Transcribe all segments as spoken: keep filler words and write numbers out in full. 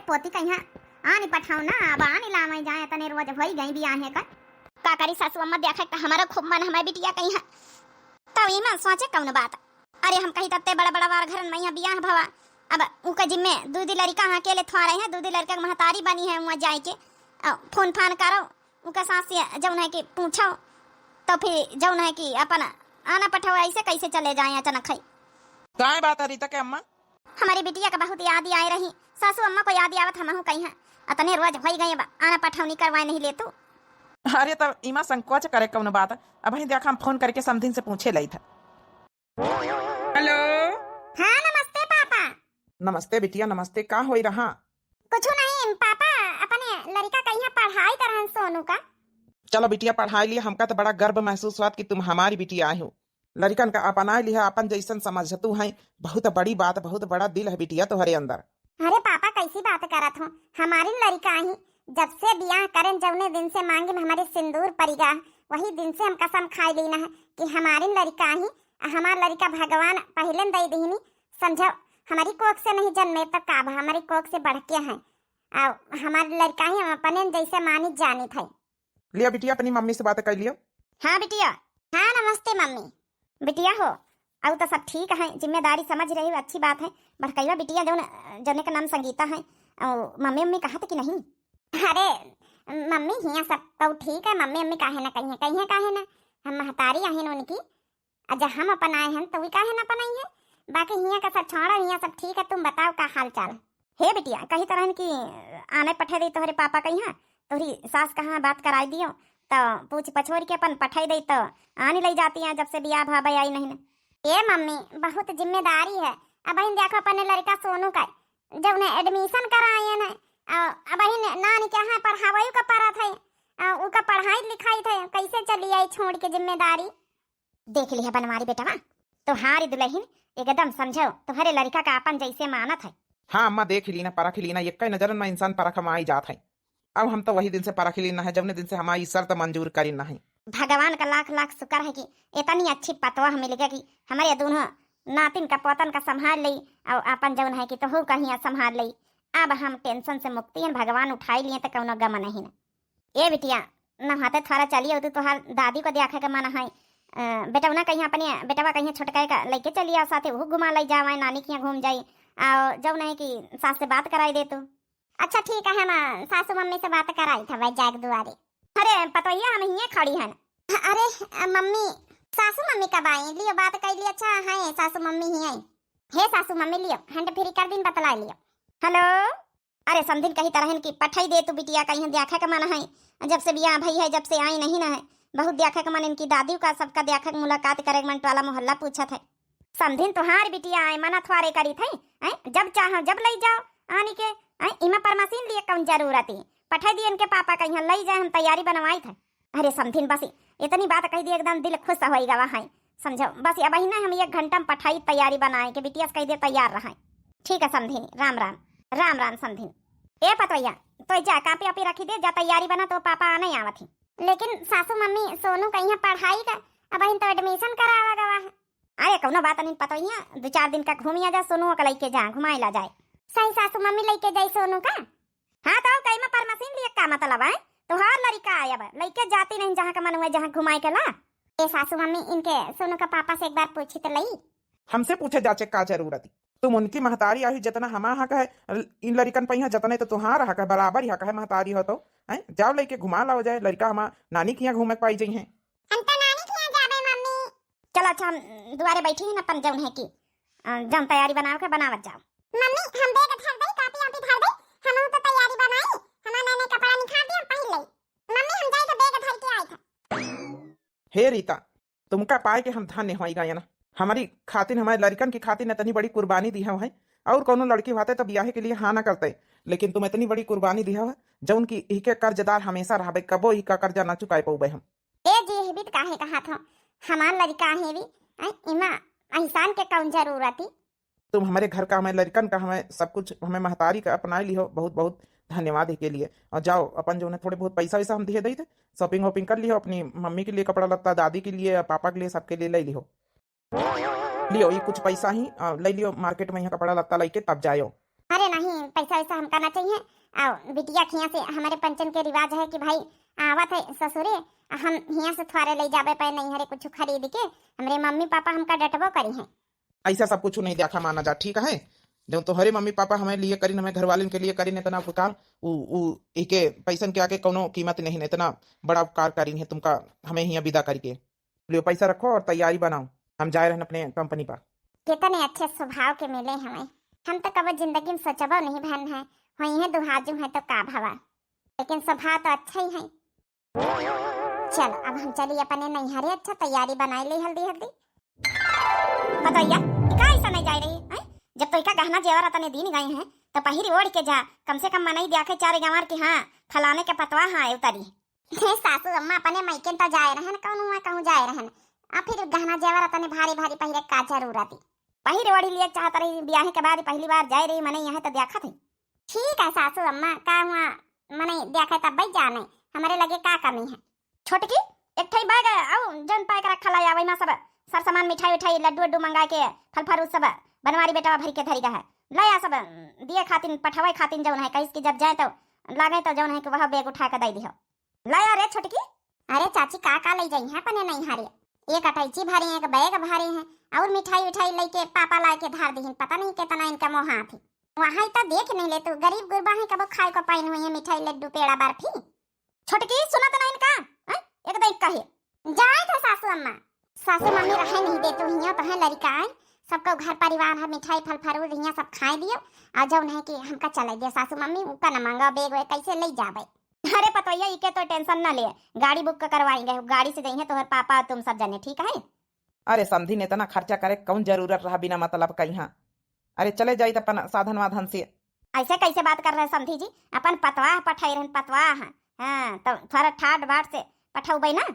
पोती कहिया आनी पठाओ ना, अब आनी लावे जाए, तने रोज होई गई बियाहे का। का करी सासू अम्मा, देखे त हमारा खूब मन हमार बिटिया कहिया। तब इमा सोचे कौन बात। अरे हम कही तत्ते बड़ा बड़ा वार घरन में यहाँ बियाह भवा। अब उका जिम्मे दूधी लड़का हाँ अकेले थोड़े हैं, दूधी लड़का के महतारी बनी है वहाँ जाए के। अ, फोन फान करो, उका सास से जौन है कि पूछो, तो फिर जौन है कि अपन आना पठाओ, ऐसे कैसे चले जाए अचानक है। काय बात है रीता के अम्मा? हमारी बिटिया का बहुत याद आए रही, सासू अम्मा को याद आवत हमहू कही है। अतने रोज होई गए बा, आना पठौनी करवाए नहीं ले तू। अरे तब इमा संकोच करे कौन बात, अबहीं देखा हम फोन करके समधिन से पूछे लई था। हेलो। हाँ नमस्ते पापा। नमस्ते बिटिया नमस्ते, का होई रहा? कुछ नहीं पापा, अपने लड़का कहिया पढ़ाई तरहन सोनू का। चलो बिटिया पढ़ाई लिया, हमका तो बड़ा गर्व महसूस हुआ कि तुम हमारी बिटिया आई हो। लड़िकन का अपनाए लिहा, अपन जैसन समझतू हैं। बहुत बड़ी बात, बहुत बड़ा दिल है बिटिया तोहरे अंदर। अरे पापा, कैसी बात करत हो? हमारिन लड़िका ही, जब से बियाह करेन, जौने दिन से मांगे में हमारे सिंदूर परिगा, वही दिन से हम कसम खाए लीना है कि हमारिन लड़िका ही, हमार लड़िका भगवान पहले दे दीनी। समझो, हमारी कोख से नहीं जन्मे तो का भा, हमारी कोख से बढ़ के हैं। और हमार लड़िका ही हम अपने जैसे मानित जानित है। लिया बिटिया, अपनी मम्मी से बात कर लियो। हाँ बिटिया। हाँ नमस्ते मम्मी। बिटिया हो, अउ तो सब ठीक है, जिम्मेदारी समझ रही हो, अच्छी बात है। बड़कैया बिटिया जौन, जौने का नाम संगीता है, अउ मम्मी उम्मी कहा था कि नहीं? अरे मम्मी हियाँ सब तो ठीक है, मम्मी उम्मी काहे ना कहिए, कहिए काहे ना, हम महतारी आहिन उनकी। अच्छा हम अपन आए हैं तो वी काहे ना अपन आई है? बाकी हियाँ का सब छोड़ा, हियाँ सब ठीक है, तुम बताओ का हाल चाल? हे बिटिया, कही तरहन कि आने पठे दे तोहरे पापा कहिया, तोहरी सास कहाँ बात कराई दियो, तो पूछ पछोर के अपन पठे दे तो आनी लई जाती है, जब से बियाह भावे आई नहीं न। ए मम्मी, बहुत जिम्मेदारी है। अबहिन देखो अपने लड़का सोनू का, जौने admission कराए न, अ, अबहिन नानी के यहाँ पढ़ावई का परत है, अ, उका पढ़ाई लिखाई थे, कैसे चली आई छोड़ के जिम्मेदारी? देख लिहा बनवारी बेटवा, तोहारी दुलहिन एकदम समझो, तोहरे लड़का का आपन जैसे मानत है। हाँ अम्मा, देख ली ना, परख ली ना, एक नजरन में इंसान परख में आई जात है। अब हम तो वही दिन से परख ली ना है, जौने दिन से हमारी शर्त मंजूर करी ना है। भगवान का लाख लाख शुक्र है कि इतनी अच्छी पतोह मिल गई कि हमारे दोनों नातिन का पोतन का संभाल लई, और आपन जौन है कि तोहू का हियाँ संभाल लई। अब हम tension से मुक्ति हैं, भगवान उठाई लिए तो कौनो गम नहीं ना। ए बिटिया, नहाते थोड़ा चली हो तू, तोहार दादी को देखे के मन है। अ, बेटवना कहीं अपने, बेटवा कहीं छोटका का लेके चली आओ साथे, वो घुमा लई जावे, नानी के यहाँ घूम जाई। और जब नहीं कि सास से बात कराई दे तू। अच्छा ठीक है, हम सासू मम्मी से बात कराई था भाई जाग दुआरे। अरे पतोहिया, हम हिये खड़ी हन। अरे अ, मम्मी, सासू मम्मी कब आई? लियो बात कर लियो। अच्छा है, सासू मम्मी ही आई। हे सासू मम्मी, लियो hand free कर दिन बतला लियो। हेलो। अरे समधिन कही तरहन की पठाई दे तू बिटिया, कहीं देखे के मन है, जब से बियाह भई है जब से आई नहीं ना है। बहुत देखे के मन इनकी दादी का, सबका देखे के, मुलाकात करे के मन, टोला मोहल्ला पूछत है। समधिन तोहार बिटिया आए, मना थोड़े करी थे, हैं? जब चाहो जब लई जाओ आनी के, हैं? इमा परमसीन लिए कौन जरूरत है? पठाई दिए इनके पापा कहीं लई जाए, हम तैयारी बनवाई थे। अरे समधिन बस इतनी बात कह दी, एकदम दिल खुश होई गवा है। समझो बस अब ही ना, हम एक घंटा में पठाई तैयारी बनाए के, बिटिया से कह दे तैयार रहे। ठीक है समधिन, राम राम। राम राम समधिन। ए पतोहिया, तो जा कापी वापी रखी दे, जा तैयारी बना, तो पापा आने आवत ही। लेकिन सासू मम्मी, सोनू कहीं पढ़ाई का, अब इन तो admission करावा गवा है। अरे कौनो बात नहीं पतोहिया, दो चार दिन का घूमिया जा, सोनू का लइके जा, घुमाए ला जाए। सही सासू मम्मी लइके जाई सोनू का? हाँ तो कई में परमसीन लिए का मतलब है? तोहार लड़िका आया बा, लइके जाती नहीं जहाँ का मन हुआ, जहाँ घुमाए के ला। ए सासू मम्मी, इनके सोनू का पापा से एक बार पूछी तो लई। हमसे पूछे जाचे का जरूरत? तुम उनकी महतारी आही, जितना हमा हक है इन लड़िकन पे यहाँ, जितने तो तुहार हक है, बराबर ही हक है, महतारी हो तो। हैं? जाओ लइके घुमा लाओ जाए, लड़िका हमा नानी के यहाँ घूमे के पाई जाई हैं। हम तो नानी के यहाँ जाबे मम्मी। चल अच्छा, हम दुआरे बैठी हैं अपन जौन है कि, अ, जौन तैयारी बनावे के बनावत जाओ। मम्मी हम bag धर दई, कापी वापी धर दई, हम तो तैयारी बनाई, हमार नए नए कपड़ा निकाल दी, हम पहिर लई। मम्मी हम जाई तो bag धर के आई था। हे रीता, तुमका पाए के हम धन्य होई गए ना। हमारी खातिर, हमारे लड़िकन की खातिर इतनी बड़ी कुर्बानी दी है। और कोनो लड़की होते तो ब्याहे के लिए हाँ ना करते, लेकिन तुम इतनी बड़ी कुर्बानी दी है, जौन की इहके कर्जदार हमेशा रहबे, कबो इहका कर्जा ना चुकाए पौबे हम। ए जी, हेबित काहे कहा था? हमार लड़िका है भी, ऐ, इमा एहसान के कौन जरूरत ही? तुम हमारे घर का, हमारे लड़िकन का, हमें सब कुछ, हमें महतारी का अपनाए लिहो, बहुत बहुत धन्यवाद के लिए। और जाओ अपन जो उन्हें थोड़े बहुत पैसा वैसा हम दिए दई थे, shopping वॉपिंग कर लिहो, अपनी मम्मी के लिए कपड़ा लत्ता, दादी के लिए, पापा के लिए, सबके लिए ले लिहो। लियो ये कुछ पैसा ही, अ, ले लियो market में यहाँ कपड़ा लत्ता लेके तब जायो। अरे नहीं, पैसा वैसा हमका ना चाहिए। आओ, बिटिया के हियाँ से, हमरे पंचन के रिवाज है कि भाई आवत है ससुरे, हम हियाँ से थोड़े ले जाबे पे नैहरे कुछ खरीद के, हमरे मम्मी पापा हमका डटबो करी हैं। ऐसा सब कुछ नहीं देखा माना जा, ठीक है? जौन तोहरे मम्मी पापा हमें लिए करिन, हमें घर वालिन के लिए करिन इतना उपकार, उ, उ, इके पैसन के आगे कौनो कीमत नहीं, इतना बड़ा उपकार करिन है तुमका, हमें हियाँ विदा करके। लियो, पैसा रखो और तैयारी बनाओ, हम जाए रहन अपने कंपनी पर। कितने अच्छे स्वभाव के मिले हमें, हम तो कबो जिंदगी में सोचबो नहीं भन है, होई है दुहाजू है तो का भवा, लेकिन स्वभाव तो अच्छा ही है। चल, अब हम चली अपने नैहरे, अच्छा तैयारी बनाई ले हल्दी हल्दी। पतोहिया, ई का ऐसा नहीं जाए रही, हैं? जब तो इका गहना जेवर तने दीन गए हैं, तो पहिरी ओढ़ के जा, कम से कम मनई देखे चारे गंवार की, हाँ, फलाने के पतवा हाँ उतरी। हे सासू अम्मा, अपने मायके तो जाए रहन, कौन हुआ कहूँ जाए रहन, आ फिर गहना जेवर तने भारी भारी पहिरे का जरूरत ही? पहिरे ओढ़ी लिए चाहत रही, ब्याहे के बाद पहली बार जाए रही, मने यहाँ तो देखत है। ठीक है सासू अम्मा, का हुआ, मने देखे तब जाने, हमरे लगे का कमी है। छोटकी, एक ठई बैग आउ जौन पैक रखल है, वही में सब सर सामान, मिठाई उठाई, लड्डू उड्डू मंगा के, फल फरूट सब बनवारी बेटवा भर के धरी है। ले आ सब, दिए खातिन, पठवे खातिन जौन है, कहिस कि जब जाए तो लागे तो जौन है कि वह बैग उठा के दे दिहो। ले आ रे छोटकी। अरे चाची, का का ले जाई है अपने नैहरे? एक अटैची भरी है, एक बैग भरी है, और मिठाई उठाई लेके पापा लाए के धार दिहिन, पता नहीं कितना इनका मोह हाथ है। वहाँ तो देख नहीं ले तू, गरीब गुरबा है, कबो खाए को पाइन हुई है मिठाई, लड्डू, पेड़ा, बर्फी। छोटकी, सुनत नहीं इनका, हैं? एक दई कहे। जाए थे सासू अम्मा, सासू मम्मी रहे नहीं दे तू, हियाँ तो है लड़का है, सबको घर परिवार है, मिठाई फल फरूट हियाँ सब खाए दियो, और जौन है कि हमका चले दियो सासू मम्मी, उनका न मांगा बैग वैग कैसे ले जाबे। अरे पतोहिया, इके तो टेंशन ना ले, गाड़ी बुक करवाएंगे, गाड़ी से जइहे तोहर पापा तुम सब जने, ठीक है? अरे समधिन, इतना खर्चा करे कौन जरूरत रहा बिना मतलब का यहाँ? अरे चले जाई त अपन साधन वाधन से। ऐसे कैसे बात कर रहे समधी जी? अपन पतवाह पठाई रहन, पतवाह। हाँ, तो थोड़ा ठाट बाट से पठौबै ना।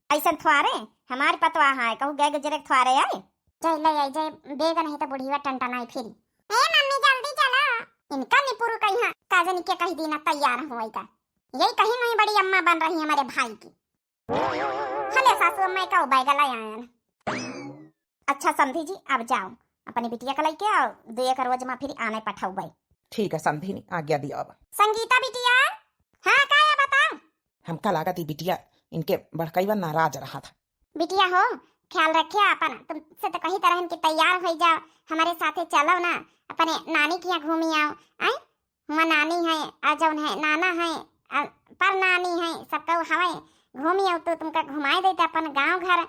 ऐसन थ्वारे हमार पतवाह है, कहूँ गए गुजरे थ्वारे आए। जाई ले आई, जाई बैग नहीं तो बुढ़िया टनटनाई फिरी। ए मम्मी, जल्दी चला। इनका निपुरु कहीं का जनी के कही दीना तैयार हुई का। यही कहीं नहीं बड़ी अम्मा बन रही हमारे भाई की। हले सासू अम्मा का बैग लाई आयन। अच्छा समधी जी, अब जाओ, अपनी बिटिया का लइके आओ, दो एक रोज में फिर आने पठौबै। ठीक है समधिनी, आज्ञा दियो अब। संगीता बिटिया। हाँ, का है बताओ? हमका लागत ई बिटिया इनके बड़कइवा नाराज रहा था। बिटिया हो, ख्याल रखे अपन, तुमसे तो कही तरह कि तैयार हो जाओ, हमारे साथे चलो ना, अपने नानी के यहाँ घूमी आओ। आई, हुआ नानी है, आ जौन है नाना है, आ पर नानी है, सबका हवे, घूमी आओ तो तुमका घुमाए देते अपन गांव घर,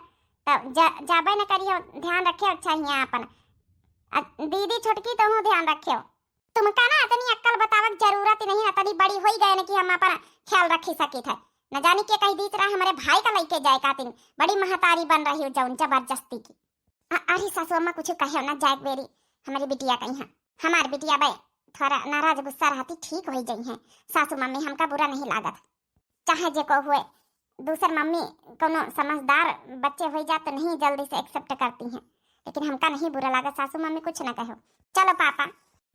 तो जा, जाबे न करियो, ध्यान रखे अच्छा हियाँ अपन। आ दीदी छोटकी तो हूँ ध्यान रखे। तुमका ना इतनी अक्कल बतावक जरूरत ही नहीं है, इतनी बड़ी होई गए न कि हम अपन ख्याल रखी सकित है। न जानी के कही दीत रहा हमारे भाई का लइके जाए खातिन, बड़ी महतारी बन रही हो जौन जबरदस्ती की। अ-, अरे सासू अम्मा कुछ कहे ना जाए बेरी हमारी बिटिया कहीं है। हमार बिटिया बे थोड़ा नाराज गुस्सा रहती, ठीक हो जाई है। सासू मम्मी हमका बुरा नहीं लागत। चाहे जे को हुए, दूसर मम्मी कोनो समझदार बच्चे हो जात तो नहीं जल्दी से एक्सेप्ट करती हैं, लेकिन हमका नहीं बुरा लागत, सासू मम्मी कुछ ना कहो। चलो पापा।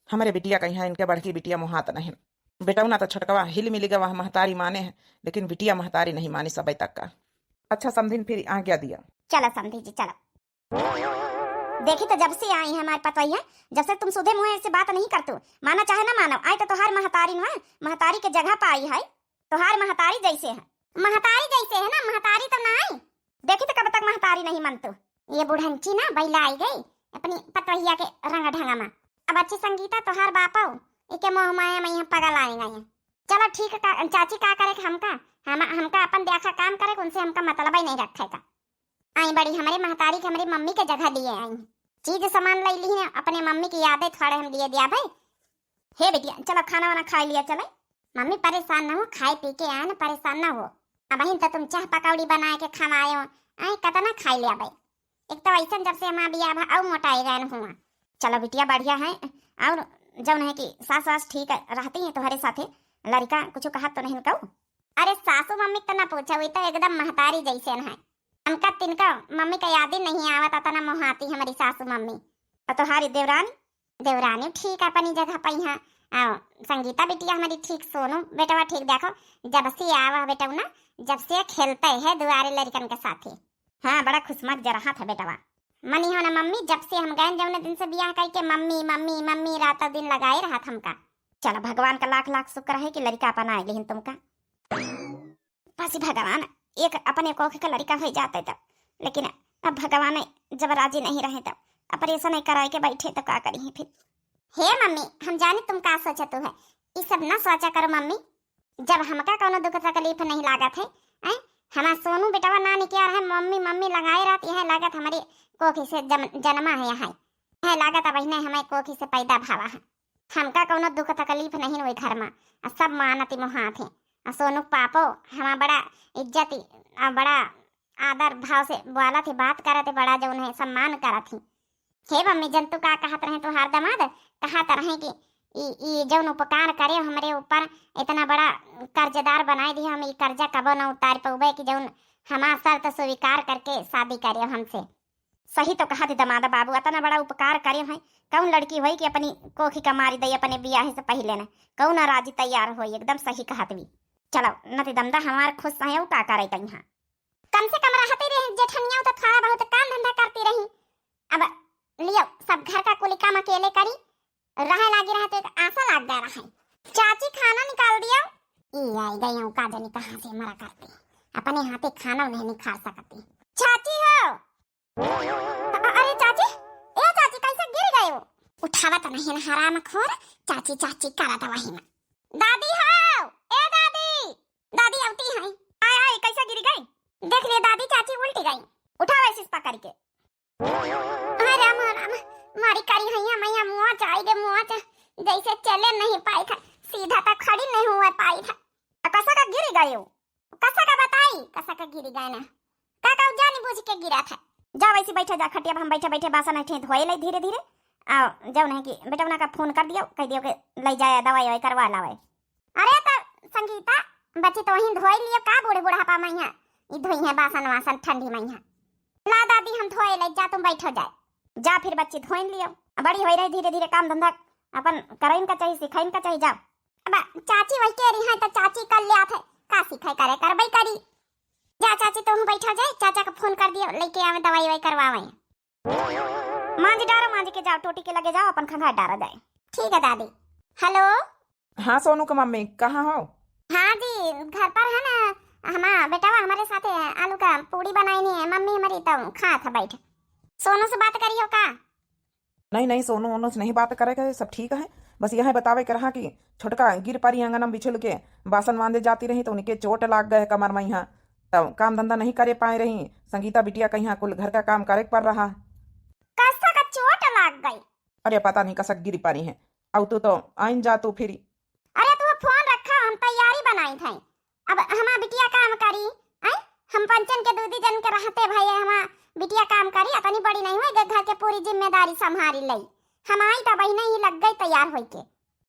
हमरे बिटिया कहीं है, इनके बड़की बिटिया मोहात नहीं। बेटौना तो छोटकवा हिल मिल गवा महतारी माने है, लेकिन बिटिया महतारी नहीं मानी सबे तक का। अच्छा समधिन फिर आज्ञा दिया। चलो समधी जी चलो। देखी तो जब से आई है हमारे पतोहिया, जब से तुम सुधे मुँह ऐसे बात नहीं करतू, माना चाहे ना मानो, आई तो तोहार महतारी नु है, महतारी के जगह पर आई है, तोहार महतारी जैसे है। महतारी जैसे है ना, महतारी तो ना आई। देखी तो कब तक महतारी नहीं मनतू। ये बुढ़ंची ना बैला आई गई अपनी पतोहिया के रंग ढंगा में। अब अच्छी संगीता तोहार बापो, इके मोह माया में यहाँ पगल आए गए हैं। चलो ठीक का, चाची का करे के हमका, हम, हमका अपन देखा काम करे के, उनसे हमका मतलब ही नहीं रखे का। आई बड़ी हमरे महतारी के हमरे मम्मी के जगह लिए आई। चीज सामान ले ली है, अपने मम्मी की यादें थोड़े हम लिए दिया भाई। हे बिटिया, चलो खाना वाना खाई लिया चले। मम्मी परेशान ना हो, खाए पी के आए ना, परेशान ना हो। अब तो तुम चाह पकौड़ी बनाए के खवाए हो, आए कतना खाई लिया भाई। एक तो ऐसा जब से हम बिया भा अउ मोटाई गए हुआ। चलो बिटिया बढ़िया है, और जौन है कि सास वास ठीक रहती है तुम्हारे साथे, लड़का कुछ कहत तो नहीं कहू? अरे सासू मम्मी तो ना पूछो, वही तो एकदम महतारी जैसे है। हमका तिनका मम्मी का याद ही नहीं आवत, अतना मोहाती हमारी सासू मम्मी। और तुम्हारी देवरानी? देवरानी ठीक है अपनी जगह पे यहाँ। आ, संगीता बिटिया हमारी ठीक, सोनू बेटवा ठीक, देखो जब से आवा बेटऊ ना, जब से खेलते है दुआरे लड़कन के साथे। हाँ, बड़ा खुशमक जरहा था बेटवा। मनी हो ना मम्मी, जब से हम गए जौने दिन से बियाह कइके मम्मी मम्मी मम्मी रात दिन लगाए रहत हमका। चला भगवान का लाख लाख शुक्र है कि लड़िका अपन आए लेकिन तुमका। बस भगवान, एक अपने कोख का लड़िका हो जाते तब, लेकिन अब भगवान जब राजी नहीं रहे तब ऑपरेशन ही कराए के बैठे तो का करी फिर। हे मम्मी, हम जानी तुम का सोचत हो, ये सब ना सोचा करो मम्मी। जब हमका कौनो दुख तकलीफ नहीं लागत है, हैं? हमार सोनू बेटवा ना निकल रहे, मम्मी मम्मी लगाए रहती है, लागत हमारे कोख से जम, जन्मा है यहाँ, है लागत अब इन्हें हमें कोख से पैदा भावा है। हमका कौनो दुख तकलीफ नहीं वही घर में, आ सब मानती मोहात है। आ सोनू पापो हमार बड़ा इज्जत आ बड़ा आदर भाव से बोलत ही, बात करत ही, बड़ा जौन है सम्मान करत ही। हे मम्मी, जन तू का कहत रहे तुहार दामाद, कहत रहे कि ई, ई जौन उपकार करे हमरे ऊपर, इतना बड़ा कर्जदार बनाए दिया, हम ई कर्जा कबो न उतार पउबे कि जौन हमार शर्त स्वीकार करके शादी करे हमसे। सही तो कहत ही दामाद बाबू, इतना बड़ा उपकार करे हैं, कौन लड़की होई कि अपनी कोखी का मारी दई अपने बियाह से पहले न, कौन राजी तैयार होई, एकदम सही कहत भी। चलो नती दमदा हमार खुश है, उ का करे तइहाँ। कम से कम रहती रही जेठनिया, तो थोड़ा बहुत काम धंधा करती रही। अब लियो, सब घर का कुल काम अकेले करी, रहे लागी रहे तो एक आशा लाग गया रहे। चाची खाना निकाल दियो। ई आई गई हूँ, का जानी कहाँ से मरा करती, अपने हाथे खाना नहीं निकाल सकती। चाची हो। अ-, अरे चाची, ए चाची कैसे गिर गए हो? उठावत नहीं ना हराम खोर, चाची चाची करत वही में। दादी हो, ए दादी, दादी अवती है। आय आय, कैसे गिर गई? देख ले दादी, चाची उल्टी गई। उठाओ ऐसे पकड़ के। अरे राम राम, मारी करी हैया मैया, मुआ चाई दे मुआ चा, जैसे चले नहीं पाई था, सीधा तक खड़ी नहीं हुआ पाई था। आ कसा का गिर गए हो? कसा का बताई, कसा का गिर गए ना, का का जानी बूझ के गिरा था। जा वैसे बैठे जा खटिया पर, हम बैठे बैठे बासन ऐठे धोए ले धीरे धीरे। आ जब नहीं कि बेटवना का फोन कर दियो, कह दियो कि ले जाए दवाई ववाई करवा लावे। अरे तो संगीता, बच्ची तो वहीं धोई लियो का, बूढ़े बुढ़ापा मैया ई धोई है बासन वासन ठंडी मैया। ला दादी हम धोए ले, जा तुम बैठो जाए। जा फिर बच्ची धोइन लियो, बड़ी होई रही धीरे धीरे काम धंधा अपन करइन का चाहिए, सिखाइन का चाहिए, जाओ। अब चाची वही कह रही है तो चाची कर लिया थे, का सिखाई करे करबई करी। जा चाची तुम बैठो जाए, चाचा का फोन कर दियो लेके आवे दवाई वाई करवावे। मांझ डारो, मांझ के जाओ, टोटी के लगे जाओ, अपन खंघार डारा जाए। ठीक है दादी। हेलो। हाँ सोनू के मम्मी, कहाँ हो? हाँ जी, घर पर है ना, हमार बेटवा हमारे साथे आलू का पूड़ी बनाई नहीं है मम्मी हमारी, तो खा था बैठ। सोनू से बात करी हो का? नहीं नहीं, सोनू वोनू से नहीं बात करे के, सब ठीक है। बस यह बतावे के रहा कि छोटका गिर परी अंगन में बिछुल के, बासन मांजे जाती रही तो उनके चोट लाग गए कमर में यहाँ, तब काम धंधा नहीं करे पाए रही। संगीता बिटिया कहिया कुल घर का काम करे के पड़ रहा। कसा का चोट लाग गई? अरे पता नहीं कसक गिर परी है। अउ तू तो आइन जा तू फिरी। अरे तू फोन रखा, हम तैयारी बनाई थे। अब हमार बिटिया काम करी, आई? हम पंचन के दू दी जन के रहते भाई, हमार बिटिया काम करी, अतनी बड़ी नहीं हुई, घर के पूरी जिम्मेदारी संभारी लई। हम आई तब ही नहीं लग गई तैयार होई के।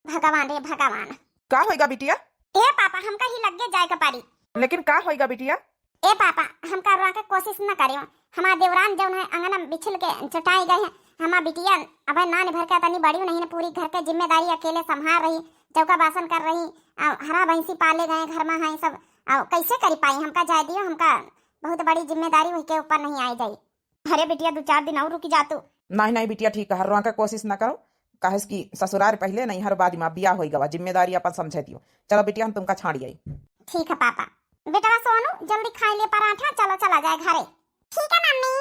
भगवान रे भगवान। का होइगा बिटिया? ए पापा, हमका ही लग्गे जाए के पड़ी। लेकिन का होइगा बिटिया? ए पापा, हमका रोके कोशिश न करियो। हमार देवरान जौन है अंगन में बिछिल के चटाई गए हैं। हमार बिटिया अबे नान भर के तनी बड़ी नहीं न, पूरी घर के जिम्मेदारी अकेले संभाल रही, चौका बासन कर रही, आ हरा भैंसी पाले गए घर में हैं सब, आ कैसे करी पाई? हमका जाए दियो, हमका बहुत बड़ी जिम्मेदारी वही के ऊपर नहीं आई जाई। अरे बिटिया, दो चार दिन और रुकी जा तू। नहीं, नहीं बिटिया, ठीक है, रोके कोशिश ना करो, काहे से कि ससुरार पहले, नैहर बाद में, बियाह होई गवा, जिम्मेदारी अपन समझे दियो। चलो बिटिया, हम तुमका छाड़ी आई। ठीक है पापा। बेटवा सोनू, जल्दी खाई ले पराठा, चलो चला जाए घरे। ठीक है मम्मी।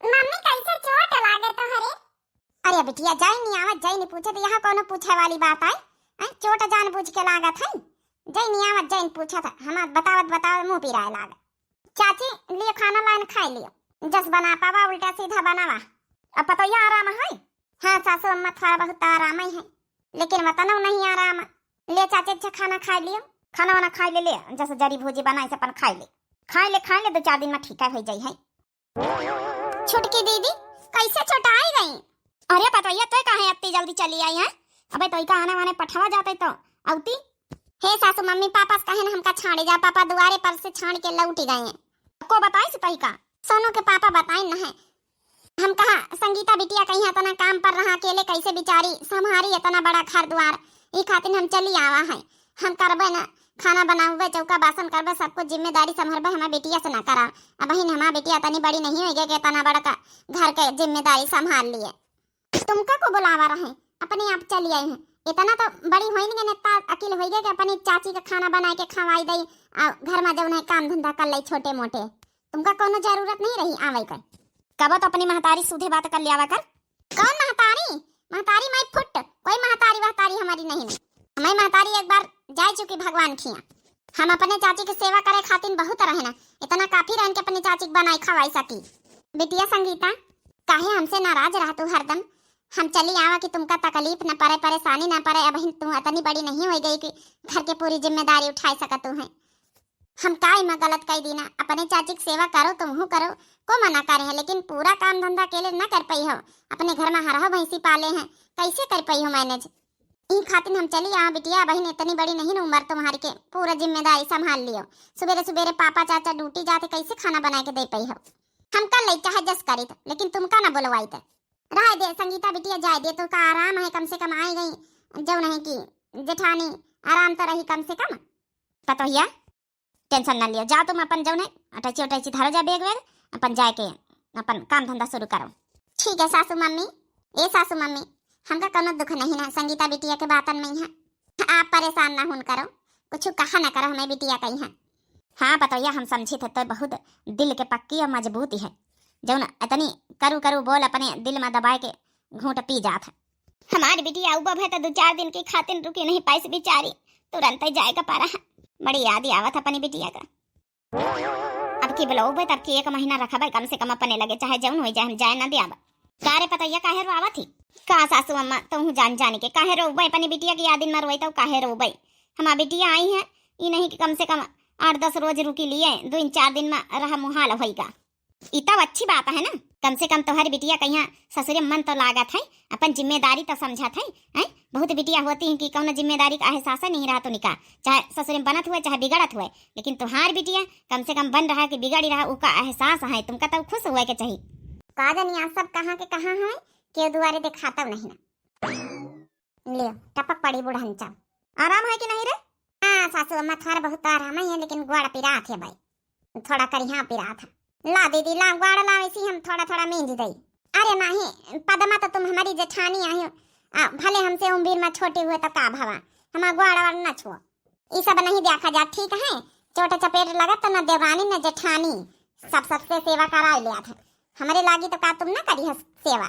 मम्मी, कैसे चोट लागे तोहरे? अरे बिटिया, जाई नहीं आवत, जाई नहीं पूछत, यहाँ कोनो पूछे वाली बात आई? हैं, चोट जान बूझ के लागत है? जाई नहीं आवत, जाई नहीं पूछत, हम बतावत बतावत मुंह पिराए लाग। चाची, लियो खाना लाइन खाई लियो। जस बना पावा, उल्टा सीधा बनावा। अब पतोहिया आराम है? हाँ सासू अम्मा, थोड़ा बहुत तो आराम ही है, लेकिन वतनो नहीं आराम। ले चाची, अच्छा खाना खाई लियो। खाना वाना खाई ले, ले, जस जरी भूजी बनाई से अपन खाई ले। खाई ले, खाई ले, दो चार दिन में ठीक है, हो जाई है। छुटकी दीदी, कैसे चोटाई गई? अरे पतोहिया, तोय काहे अत्ती जल्दी चली आई है? अबे तोय का आने वाने पठवा जाते तो अउती। हे सासू, मम्मी पापा से कहे न हमका छाड़े जा, पापा दुआरे पर से छाड़ के लौटी गए हैं। को बताई सिपाही का? सोनू के पापा बताई न है। हम कहा संगीता बिटिया कहीं इतना काम पर रहा, अकेले कैसे बिचारी संभारी इतना बड़ा घर द्वार, ई खातिर हम चली आवा है। हम करबे न, खाना बनाउबे, चौका बासन करबे, सब कुछ जिम्मेदारी संभरबे, हमार बिटिया से ना करा। अबहिन हमार बिटिया तनी बड़ी नहीं होइगे कि इतना बड़ा का घर के जिम्मेदारी संभाल लिए। तुमका को बुलावा रहे, अपने आप चली आई हैं। इतना तो बड़ी होइन गए, इतना अकिल होइगे कि अपनी चाची का खाना बनाए के खवाई दई, आ घर में जौन है काम धंधा कर लई छोटे मोटे। तुमका कोनो जरूरत नहीं रही आवे के। कबो तो अपनी महतारी सूधे बात कर लियावा कर। कौन महतारी? महतारी माई फुट, कोई महतारी वहतारी हमारी नहीं ना। हमारी महतारी एक बार जाए चुकी भगवान खिया। हम अपने चाची के सेवा करे खातिर बहुत रहे ना, इतना काफी रहन के अपने चाची के बनाई खवाई सकी। बिटिया संगीता, काहे हमसे नाराज रहा तू हरदम? हम चली आवा कि तुमका तकलीफ न पड़े, परेशानी न पड़े। अबहिन तू इतनी बड़ी नहीं होई गई कि घर के पूरी जिम्मेदारी उठाई सकत तू है। हम का इमा गलत कई दीना? अपने चाची के सेवा करो, तुमहू करो, को मना करे है, लेकिन पूरा काम धंधा अकेले न कर पाई हो। अपने घर में हरहो भैंसी पाले हैं, कैसे कर पाई हो मैनेज? ई खातिर हम चली आवा बिटिया, बहिन इतनी बड़ी नहीं न उम्र तुम्हारी के पूरा जिम्मेदारी संभाल लियो। सुबेरे सुबेरे पापा चाचा ड्यूटी जाते, कैसे खाना बना के दे पाई हो? हम कर ले चाहे जस करीत, लेकिन तुमका ना बुलवाइत। रह दे संगीता बिटिया, जाए दे, तो का आराम है, कम से कम आई गई जौन है कि जेठानी, आराम तो रही कम से कम। पतोहिया, टेंशन ना लियो, जाओ तुम अपन जौन है अटैची उटैची धरो जा बैग वैग, अपन जाए के अपन काम धंधा शुरू करो। ठीक है सासू मम्मी। ए सासू मम्मी, हमका कोनो दुख नहीं ना संगीता बिटिया के बातन में है, आप परेशान ना हुन करो, कुछ कहा ना करो हमें बिटिया कही है। हाँ पतोहिया, हम समझी थे तो बहुत दिल के पक्की और मजबूत है, जौन इतनी करू करू बोल अपने दिल में दबाए के घूंट पी जात है। हमारी बिटिया उबब है तो दो चार दिन की खातिर रुकी नहीं पाइस बिचारी, तुरंत ही जाए का पारा है। बड़ी याद आवत है अपनी बिटिया का। अब की बोलबे, तब की एक महीना रखबे कम से कम अपने लगे, चाहे जौन होई जाए, हम जाए ना दियाब। का रे पतोहिया, काहे रोआवत ही? का सासू अम्मा, तू जान जान के काहे रोबे? अपनी बिटिया की याद में रोई तो काहे रोबे? हमार बिटिया आई है, ई नहीं कि कम से कम आठ दस रोज रुकी लिए, दो इन चार दिन में रहा मुहाल होइगा। ई तब अच्छी बात है ना, कम से कम तोहरी बिटिया कहिया ससुरे मन तो लागत है, अपन जिम्मेदारी तो समझत है, हैं? बहुत बिटिया होती हैं कि कौनो जिम्मेदारी का एहसास नहीं रहत उनका, चाहे ससुरे में बनत हुए, चाहे बिगड़त हुए, लेकिन तोहार बिटिया कम से कम बन रहा कि बिगड़ी रहा, उका एहसास है, तुमका तब खुश हुए के चाहिए। का जानी आज सब कहाँ के कहाँ है, केहू दुआरे देखाता नहीं ना। लियो, टपक पड़ी बुढ़न चाव। आराम है कि नहीं रे? हाँ सासू अम्मा, थोड़ा बहुत तो आराम है, लेकिन गोड़ पिरात है भाई, थोड़ा करिहा पिरात है। ला दीदी, ला गोड़ ला, वैसे हम थोड़ा थोड़ा मींज दई। अरे नहीं पदमा, तो तुम हमारी जेठानी आई हो, आ, भले हमसे उम्र में छोटी हुए तो का भवा, हमार गोड़ वाड़ न छुओ। ई सब नहीं देखा जा, ठीक है? चोट चपेट लगत तो न देवरानी न जेठानी, सब सबसे सेवा करा लिया था। हमरे लागी तो का तुम ना करी हस सेवा?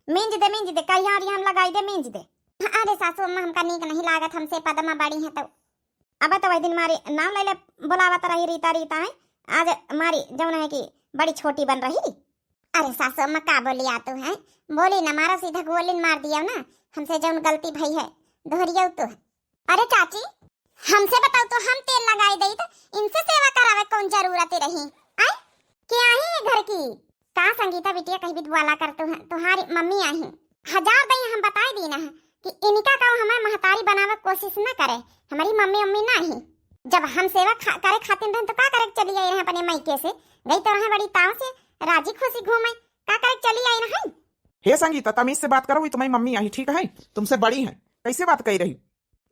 मींज दे, मींज दे, कहिया और हम लगाई दे, मींज दे। अरे सासू अम्मा, हमका नीक नहीं लागत, हमसे पदमा बड़ी है तो। अब तो वही दिन मारी नाम ले ले बुलावत रही रीता, रीता है, आज मारी जौन है कि बड़ी छोटी बन रही। अरे सासू अम्मा, का बोली आ तू है? बोली ना मारो, सीधा गोली मार दियो ना, हमसे जौन गलती भई है दोहरियो तू है। अरे चाची, हमसे बताओ तो हम तेल लगाई दई तो इनसे सेवा करावे कौन जरूरत रही? आय, के आई है घर की? का संगीता बिटिया कहीं भी दुआला कर तू है, तुम्हारी मम्मी आई। हजार दई हम बताई दी ना कि इनका का हमें महतारी बनावे कोशिश न करे, हमारी मम्मी उम्मी ना ही। जब हम सेवा खा, करे खातिर रहन तो का करे के चली आई रहे अपने मायके से, गई तो रहे बड़ी ताव से राजी खुशी घूमे, का करे के चली आई रहे? हे संगीता, तमीज से बात करो, ये तुम्हारी मम्मी आई, ठीक है, तुमसे बड़ी है, कैसे बात कही रही?